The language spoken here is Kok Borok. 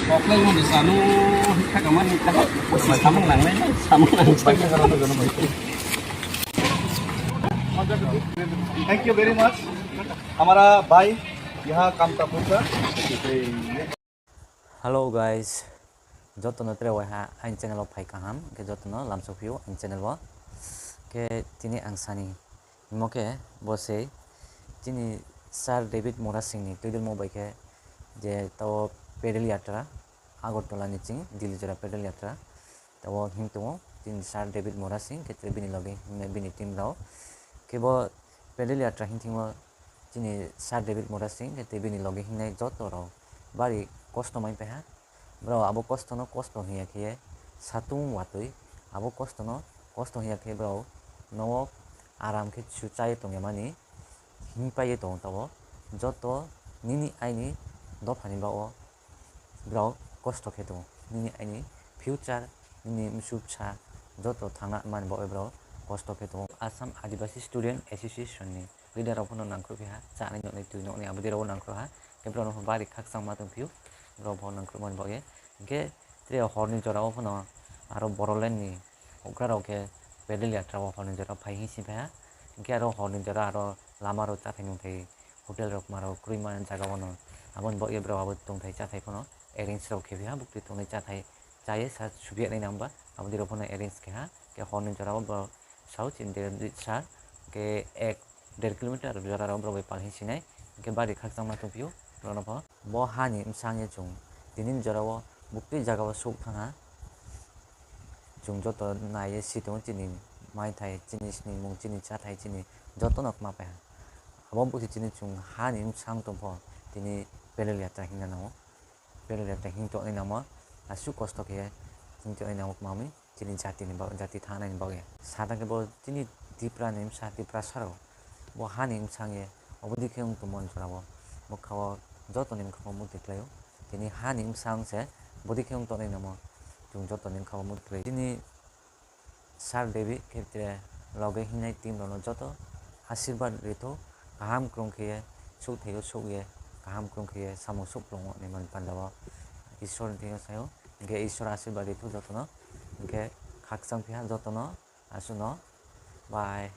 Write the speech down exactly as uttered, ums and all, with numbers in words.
Koklai mani sanu hikha kamani taha samung nangnai samung nangnai. Thank you very much. Hamara bhai yaha kam ta pucha. Hello guys, jotono tre waiha ain channel o phai kaham, ke jotono lamsok phio ain channel o. Ke tini ang sani Himo khe bo se chini Sir David Murasing ni twidulmo bai khe je tao pedal yatra Agartala ni ching Delhi jora pedal yatra tao him tongo chini Sir David Murasing khe tei bini loge himnai bini team rao khe bo pedal yatra him thingo chini Sir David Murasing khe tei bini loge himnai joto rao bari kosto mai paiha. Bro, abo kostono kosto hinya khe satung watwi, abo kostono kosto hinya khe bro, nogo aram khe su chai tongya mani, himpai ye tongo tabo. Joto nini aini dophani bago bro kosto khe tongo. Nini aini future, nini msu bwsa joto thangna mani bago bro kosto khe tongo. Assam Adivasi Student Association ni leader rok phano nangkuk ya, chanai nokni twi nokni aboni rok nangkuk ha, khe borok no bari khakchangma tong phio, borok bo nangkuk mani bagwi. Hingkhe tre horni jora o phano aro Bodoland ni houhgra rok khe pedal yatra o horni jora phai hing si phaiha, hingkhe aro horni jora aro lama rok chathai nungthai hotel rok ma rok kwrwi mani jaga o no, aboni bagwi borok abo tongthai chathai phano arrange rok khe phaiha, buktwi tongnai chathai chai sa subiya nai nang ba, aboni rok phano arrange khe ha, khe horni jora o borok South Indian sir, ke ek der kilometer jora rok borok bai pal hinsinai, ke bari khakchangma tongphio, borok no pho. Bo hani bwsang ye chwng tini jora o buktwi jaga o suk thangha, chwng joto nai ye si tongo chini mai thai, chini sinimung, chini cha thai, chini joto no ma paiha. Abo buktwi chini chwng hani bwsang tong pho tini pedal yatra hingna nango. Pedal yatra hing tongnai namo, aswk kosto khe hing tongnai namo kwmami chini jati ni bagwi, jati thangnai ni bagwi. Sadang khe bo chini Tripura ni bwsa Tiprasa rok bo hani bwsang ye obodikhe wng tongmani jora o bwkha o joto ni bwkha o muitu kwlai o. Tini hani bwsang se bodikhe wng tongnai namo chwng joto ni bwkha o muitu kwlai o. Chini Sir David khe tre loge hingnai team rokno joto asirwad rithok, kaham kwrwng khe ye suk thai o suk ye kaham kwrwng khe ye samung suk phulung o hinwi mani panda o Ishwar ni thani sai o, hingkhe Ishwar asirwad rithok jotono, hingkhe khakchang phiya jotono aswkno bye.